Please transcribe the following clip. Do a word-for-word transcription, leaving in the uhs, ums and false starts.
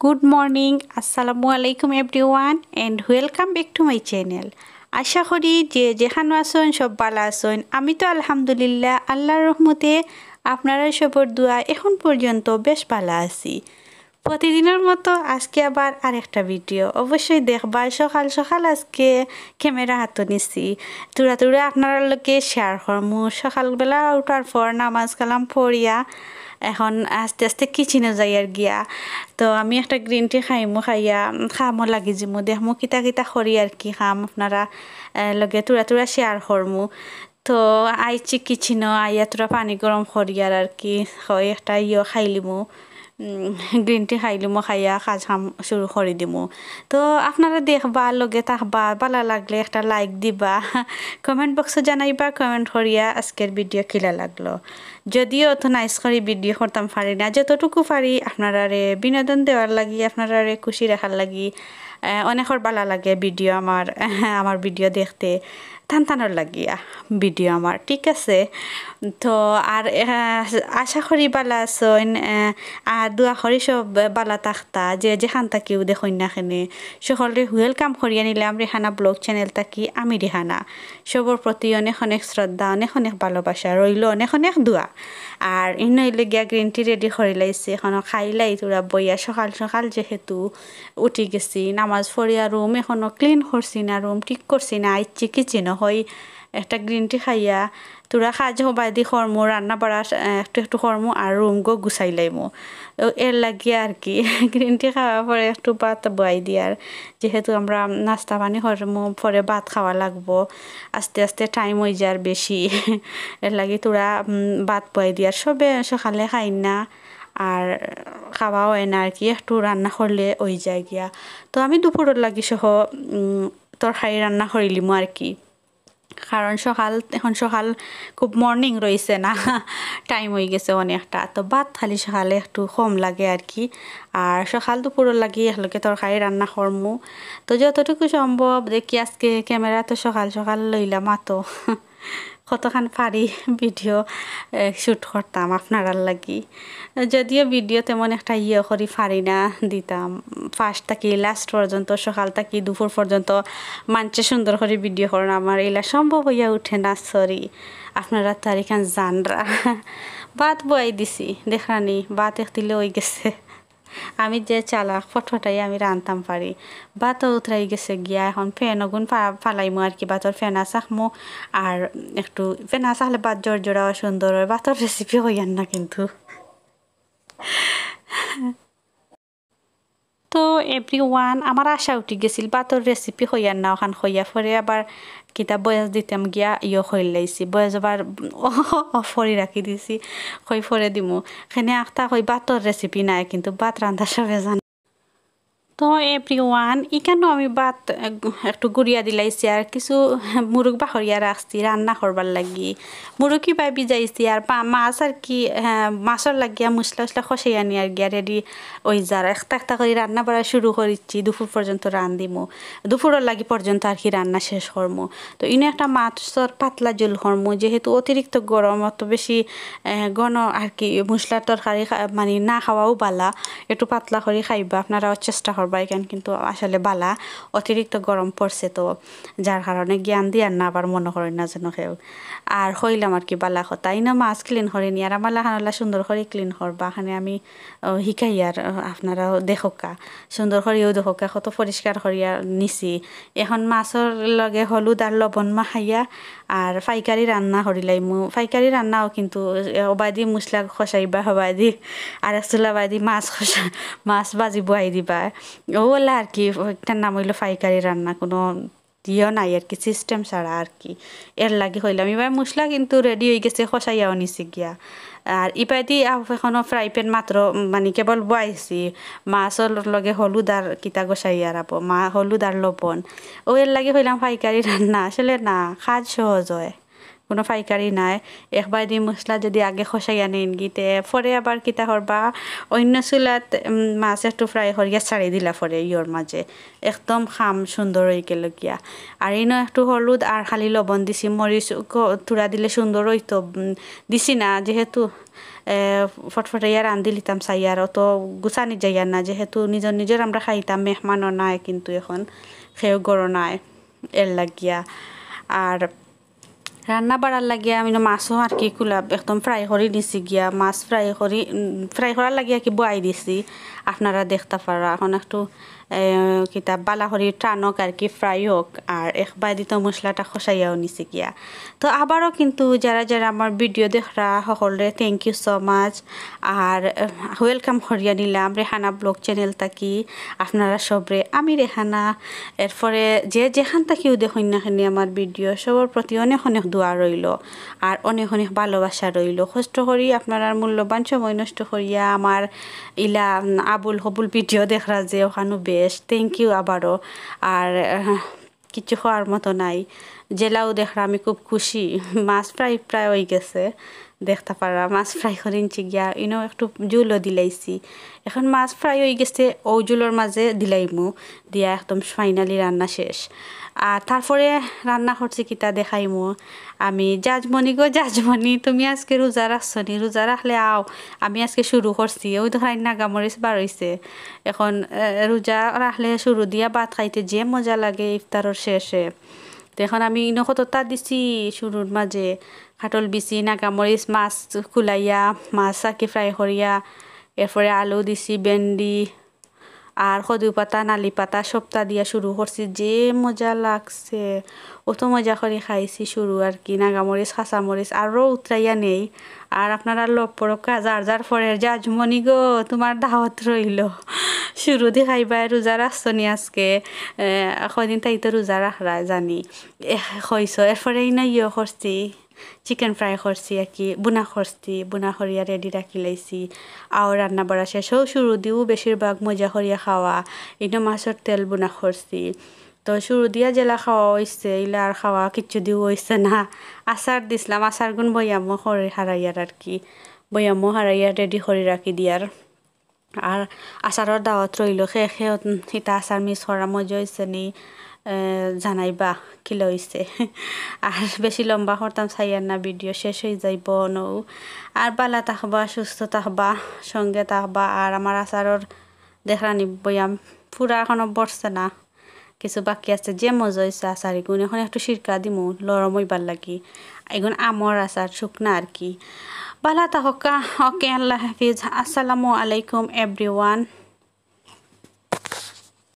Good morning, আসসালামু আলাইকুম everyone and welcome back to my channel. আশা করি যে যেখানো আছইন সব ভালা আছইন। আমি তো আলহামদুলিল্লাহ আল্লাহর রহমতে, আপনারা সবর দোয়া এখন পর্যন্ত বেশ ভালা আছি। প্রতিদিনর মতো আজকে আবার আরেকটা ভিডিও অবশ্যই দেখবা। সকাল সকাল আজকে ক্যামেরা হাতো নিছি, থুড়া থুড়া আপনারার লগে শেয়ার করমু। সকালবেলা উঠার পর নামাজ কালাম পড়িয়া এখন আস্তে আস্তে কিচেনো যাইয়ার গিয়া। তো আমি একটা গ্রিন টি খাইমু, খাইয়া কামো লাগি যিমু, দেখমু কিতা কিতা করি আর কি কাম, আপনারা, আহ, লগে থুড়া থুড়া শেয়ার করমু। তো আইছি কিচেনো, আইয়া থুড়া পানি গরম করিয়ার আর কি, হয় একটা ইয়ো খাইলিমু, গ্রিন টি খাইলিমু, খাইয়া কাজ কাম শুরু করি দিমু। তো আপনারা দেখবা, লগে থাকবা, ভালা লাগলে একটা লাইক দিবা, কমেন্ট বক্সো জানাইবা কমেন্ট করিয়া আজকের ভিডিও কিলা লাগলো। যদিও অত নাইস করি ভিডিও করতাম পারি না, যতটুকু পারি আপনারারে বিনোদন দেওয়ার লাগি, আপনারারে খুশি রাখার লাগি। আহ, অনেকর ভালা লাগে ভিডিও আমার, আমার ভিডিও দেখতে, টান টানর লাগিয়া ভিডিও আমার, ঠিক আছে? তো আর, আহ, আশা করি ভালা আছইন, আহ, আর দোয়া করি সব ভালা থাকতা, যে যেখান থাকিও দেখইন না কেনে, সকলরে ওয়েলকাম করিয়া নিলাম রেহানা ব্লগ চ্যানেল থাকি। আমি রেহানা, সবর প্রতি অনেক অনেক শ্রদ্ধা, অনেক অনেক ভালোবাসা রইলো, অনেক অনেক দোয়া। আর ইনো অইলো গিয়া গ্রিন টি রেডি করি লাইছি, এখনো খাইলাই থুড়া বইয়া, সকাল সকাল যেহেতু উঠি গেছি, নামাজ পড়িয়া রুম এখনো ক্লিন করছি না, রুম ঠিক করছি না, আইছি কিচেনো, হয় একটা গ্রিন টি খাইয়া থুড়া কাজ হবায়দি করমু, রান্না বাড়া, আহ, একটু একটু করমু আর রুম গো গুছাই লাইমু। তো এর লাগি আর কি গ্রিন টি খাওয়ার পরে একটু ভাত বওয়াই দিয়ার, যেহেতু আমরা নাস্তা পানি করমু, পরে ভাত খাওয়া লাগবো, আস্তে আস্তে টাইম অই যার বেশি। এর লাগি থুড়া, উম, ভাত বওয়াই দিয়ার। সবে সকালে খাইন না, আর খাওয়া হয় না আর কি, একটু রান্না করলে অই যায় গিয়া। তো আমি দুপুরর লাগি সহ, উম, তরকারি রান্না করিলিমু আর কি, কারণ সকাল, এখন সকাল খুব মর্নিং রইছে না, টাইম অই গেছে অনেকটা। তো ভাত খালি সকালে একটু কম লাগে আর কি। আর সকাল দুপুরর লাগি একলগে তরকারি রান্না করমু। তো যতটুকু সম্ভব দেখি, আজকে ক্যামেরা তো সকাল সকাল লইলাম আতো। কতখান পারি ভিডিও, এ, শুট করতাম আপনারার লাগি। যদিও ভিডিও তেমন একটা ইয়ে করি পারি না দিতাম, ফার্স্ট থাকি লাস্ট পর্যন্ত, সকাল থাকি দুপুর পর্যন্ত মানষে সুন্দর করি ভিডিও করইন, আমার ইলা সম্ভব অইয়া উঠে না, সরি। আপনারা তো আর ইখান জানরা। ভাত বওয়াই দিছি, দেখরানি, ভাত এক দিলে অই গেছে। আমি যে চালাক, ফটফটাই আমি রানতাম পারি। ভাতও উতরাই গেছে গিয়া, এখন ফ্যান অগুন ফা-, ফালাইমু আর কি, ভাতর ফেনা চাকমু। আর একটু ফেনা চাকলে ভাত জড়জড়া অয়, সুন্দর অয়। ভাতর রেসিপি কইয়ার না কিন্তু। তো এভরিওয়ান, আমার আশা উঠি গেছিল, ভাতর রেসিপি কইয়ার না, অখান কইয়া পরে আবার কিতা ভয়েস দিতাম গিয়া ইয়ো করিলাইছি, ভয়েস আবার অফ করি রাখি দিছি, কই পরে দিমু। কেনে আখতা কই ভাতর রেসিপি নাই, কিন্তু ভাত রান্ধা সবে জানে। তো এভরিওয়ান, ইখানো আমি ভাত, আহ, একটু গুড়িয়া দিলাইছি, আর কিছু মুরগ বাখরিয়া রাখছি রান্না করবার লাগি। মুরগ ইবায় ভিজাইছি, আর পা-, মাছ আর কি, আহ, মাছর লাগিয়া মশলা উশলা কষাইয়া নিয়ার গিয়া রেডি অই যার। একটা একটা করি রান্না বাড়া শুরু করিছি, দুপুর পর্যন্ত রান্ধিমু, দুপুরর লাগি পর্যন্ত আর কি রান্না শেষ করমু। তো ইনো একটা মাছর পাতলা ঝোল করমু, যেহেতু অতিরিক্ত গরম, অত বেশি, আহ, ঘন আর কি মশলার তরকারি খা-, মানে না খাওয়াও ভালা, একটু পাতলা করি খাইবা, আপনারাও চেষ্টা করবা, ইখান কিন্তু আসলে ভালা। অতিরিক্ত গরম পড়ছে তো, যার কারণে জ্ঞান দিয়ার না আবার মনো করইন না যেন কেউ। আর কইলাম আর কি ভালা কথা, ইনো মাছ ক্লিন করি নিয়ার আমার লাখান অলা সুন্দর করি ক্লিন করবা, এখানে আমি, আহ, হিকাইয়ার, আহ, আপনারাও দেখউক্কা, সুন্দর করিও দেখউক্কা, কত পরিষ্কার করিয়া নিছি। এখন মাছর লগে হলুদ আর লবণ মাখাইয়া আর পাইকারি রান্না করিলাইমু। পাইকারি রান্নাও কিন্তু, এ, ওবায়দি মশলা কষাইবা, হবায়দি আর এক চুলা বায়দি মাছ কষা, মাছ ভাজি বওয়াই দিবা। অউ অলা আর কি, ইটার নাম অইলো পাইকারি রান্না, কুনু ইয়ো নাই আর কি, সিস্টেম ছাড়া আর কি। এর লাগি কইলাম, ইবায় মশলা কিন্তু রেডি অই গেছে, কষাইয়াও নিছি গিয়া। আর ইবায়দি আ-, এখনো ফ্রাই প্যান মাত্র, উম, মানে কেবল বওয়াইছি, মাছর লগে হলুদ আর কিতা কষাইয়ার আবো, মা-, হলুদ আর লবণ। অউ এর লাগি কইলাম পাইকারি রান্না, আসলে না, কাজ সহজ অয়। কোনো ফাইকারি নাই। একবার দি মশলা যদি আগে খসাইয়া নেইন গি, তে পরে আবার কিতা করবা, অন্য চুলাত, উম, মাছ একটু ফ্রাই করিয়া ছাড়ি দিলা পরে ইয়র মাঝে, একদম খাম সুন্দর অই গেল গিয়া। আর ইনো একটু হলুদ আর খালি লবণ দিছি, মরিচ ক-, থুড়া দিলে সুন্দর অইতো, উম, দিছি না যেহেতু, এ, ফটফটাইয়া রান্ধি লিতাম চাই, আর অত গুছানি যাইয়ার না, যেহেতু নিজর নিজর আমরা খাইতাম, মেহমানও নাই কিন্তু এখন, কেউ ঘরো নাই, এর লাগিয়া। আর রান্না বাড়ার লাগিয়া আমি মাছও আর কি কুলা একদম ফ্রাই করি নিছি গিয়া, মাছ ফ্রাই করি, উম, ফ্রাই করার লাগিয়া কি বয়াই দিছি, আপনারা দেখতা পারা। এখন একটু, এ, কিতা বালা করি টানক আর কি, ফ্রাই হোক, আর একবার দি তো মশলাটা খসাইয়াও নিছি গিয়া। তো আবারও কিন্তু যারা যারা আমার ভিডিও দেখরা সকলরে thank you so much, আর, এ, welcome করিয়া নিলাম রেহানা ব্লগ চ্যানেল থাকি আপনারা সবরে। আমি রেহানা, এরপরে যে যেখান থাকিও দেখইন না কেনে আমার ভিডিও, সবর প্রতি অনেক অনেক দোয়া রইল আর অনেক অনেক ভালোবাসা রইল। কষ্ট করি আপনারার মূল্যবান সময় নষ্ট করিয়া আমার ইলা, উম, আবুল হবুল ভিডিও দেখরা যে, ওখানো বেশ thank you আবারও। আর, আহ, কিচ্ছু কওয়ার মতো নাই, যেলাও দেখরা আমি খুব খুশি। মাছ ফ্রাই প্রায় অই গেছে, দেখতা পারা মাছ ফ্রাই করি নিছি গিয়া, ইনো একটু ঝুলও দিলাইছি। এখন মাছ ফ্রাই অই গেছে, অউ ঝুলর মাঝে দিলাইমু, দিয়া একদম ফাইনালি রান্না শেষ। আর তারপরে রান্না করছি কিতা দেখাইমু আমি। জাজমণি গো জাজমণি, তুমি আজকে রোজা রাখছো নি? রোজা রাখলে আও, আমি আজকে শুরু করছি। ওই তো খাই নাগামরিচ বার অইছে। এখন, এ, রোজা রাখলে শুরু দিয়া ভাত খাইতে যে মজা লাগে ইফতারর শেষে। তো এখন আমি ইনো কততা দিছি শুরুর মাঝে, কাঠল বিচি, নাগামরিচ, মাছ কুলাইয়া, মাছ আর কি ফ্রাই করিয়া, এরপরে আলু দিছি, ভেন্ডি, আর কদু পাতা, নালি পাতা সবতা দিয়া শুরু করছি। যে মজা লাগছে, অত মজা করি খাইছি শুরু আর কি। নাগামরিচ, কাঁচামরিচ আরও উতরাইয়া নেই। আর আপনারা লব পড়ক্কা, যার যার পরের জাজমণি গো, তোমার দাওয়াত রইল। শুরু দি খাইবায়, রোজা রাখছো নি আজকে? এ, কয়দিন তাই তো রোজা রাখরায় জানি। এ, কইছো, এরপরে ইনো ইয়ে করছি, চিকেন ফ্রাই করছি আর কি, বুনা করছি, বুনা করিয়া রেডি রাখি লাইছি। আও রান্না বাড়া শেষ, অউ শুরু দিও বেশিরভাগ মজা করিয়া খাওয়া। ইনো মাছর তেল বুনা করছি। তো শুরু দিয়া যেলা খাওয়া অইছে, ইলা আর খাওয়া কিচ্ছু দিও অইছে না। আচার দিছলাম, আচার গুন বয়ামও করি হারাইয়ার আর কি, বয়ামও হারাইয়া রেডি করি রাখি দিয়ার। আর আচারর দাওয়াত রইল, খে খে ইতা আচার মিস করা, মজা অইছে নি, এ, জানাইবা কিলা অইছে। আর বেশি লম্বা করতাম চাইয়ার না, ভিডিও শেষ অই যাইব নৌ। আর বালা থাকবা, সুস্থ থাকবা, সঙ্গে থাকবা। আর আমার আচারর দেখরানি বয়াম পুরা এখনো ভরছে না, কিছু বাকি আছে। যে মজা অইছে আচার ইগুন, এখন একটু সিরকা দিমু লরম অইবার লাগি, ইগুন আমর আচার শুকনা আর কি। বালা থাকক্কা, ওকে, আল্লাহ হাফিজ, আসসালামু আলাইকুম everyone।